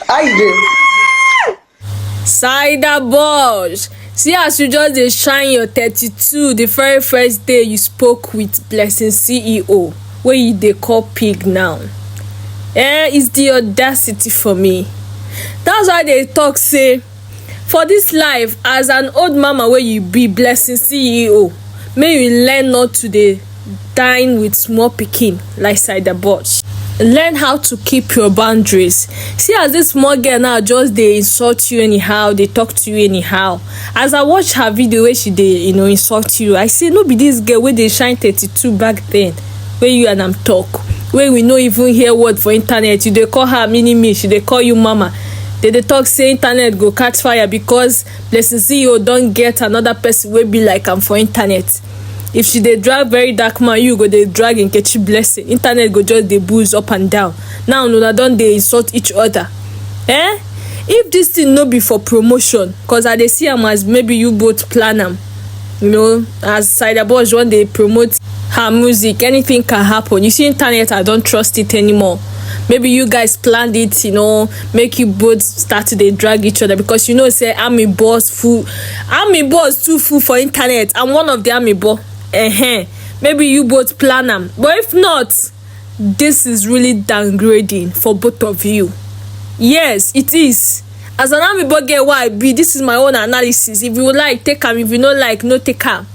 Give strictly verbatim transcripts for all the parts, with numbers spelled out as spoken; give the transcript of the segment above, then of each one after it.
How you dey? Cider Boss, see as you just dey shine your thirty-two the very first day you spoke with Blessing C E O, wey you dey call pig now. Eh, it's the audacity for me. That's why they talk say, for this life, as an old mama wey you be, Blessing C E O, make you learn not to dey dine with small pikin like Cider Boss. Learn how to keep your boundaries. See as this small girl now just dey insult you anyhow, dey talk to you anyhow. As I watch her video wey she dey, you know, insult you, I say no be this girl wey dey shine thirty-two back then, wey you and am talk, wey we no even hear word for internet. You dey call her mini me, she dey call you mama. They dey talk say internet go catch fire because Blessing C E O don get another person wey be like am for internet. If she dey drag very dark man, you go dey drag Nkechi Blessing. Internet go just dey booze up and down. Now una don dey insult each other. Eh? If this thing no be for promotion, cause I dey see am as maybe you both plan am. You know, as Cider Boss wan dey promote her music, anything can happen. You see, internet, I don't trust it anymore. Maybe you guys planned it, you know, make you both start to dey drag each other because you know say Army Boss full, Army Boss too full for internet. I'm one of the Army Boss. Uh-huh. Maybe you both plan am, but if not, this is really downgrading for both of you. Yes, it is. As an Army Boss girl, why be, this is my own analysis. If you like, take am. If you no like, no take am.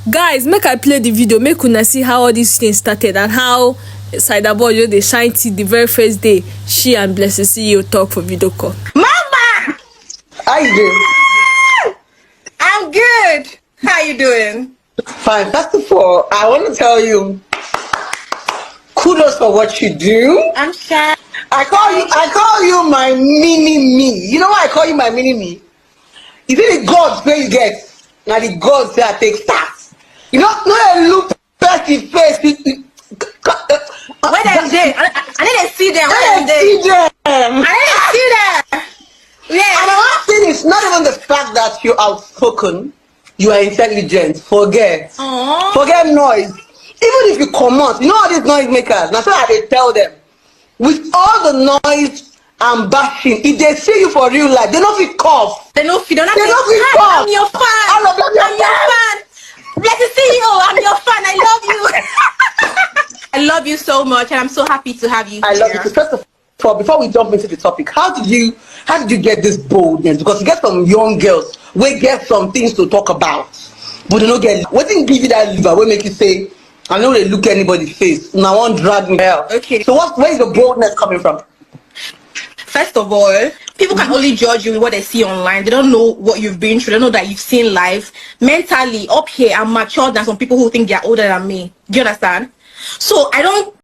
Guys, make I play the video, make una see how all these things started and how Cider Boss just dey shine teeth the very first day she and Blessing C E O talk for video call. Mama, How you dey? I'm good. How you doing? Fine. First of all, I want to tell you kudos for what you do. I'm shy. I call you I call you my mini me. You know why I call you my mini me? Is it the gods wey you get? Na the gods wey I take start. You know, no dey look person face. You- you- Where dem dey? I I- I no dey see them. Where Hey, dem dey? see them. I no dey see them. And Yeah. another thing is not even the fact that you're outspoken, you are intelligent. Forget. Aww. Forget noise. Even if you comot, you know all these noise makers. Na so I dey tell them. With all the noise and bashing, if they see you for real life, they no fit cough. They no fit. They no They no fit "Hi, cough. I'm your fan. All of them, your I'm your fan. fan. Blessing C E O, I'm your fan. I love you. I love you so much, and I'm so happy to have you I love here. you. First of all, before we jump into the topic, how did you how did you get this boldness? Because you get some young girls, we get some things to talk about, but they no get. What didn't give you that liver? What make you say, "I no dey look anybody face. Now one drag me out." Okay. So what? Where is the boldness coming from? First of all, people can only judge you with what they see online. They don't know what you've been through. They don't know that you've seen life. Mentally, up here, I'm mature than some people who think they're older than me. Do you understand? So I don't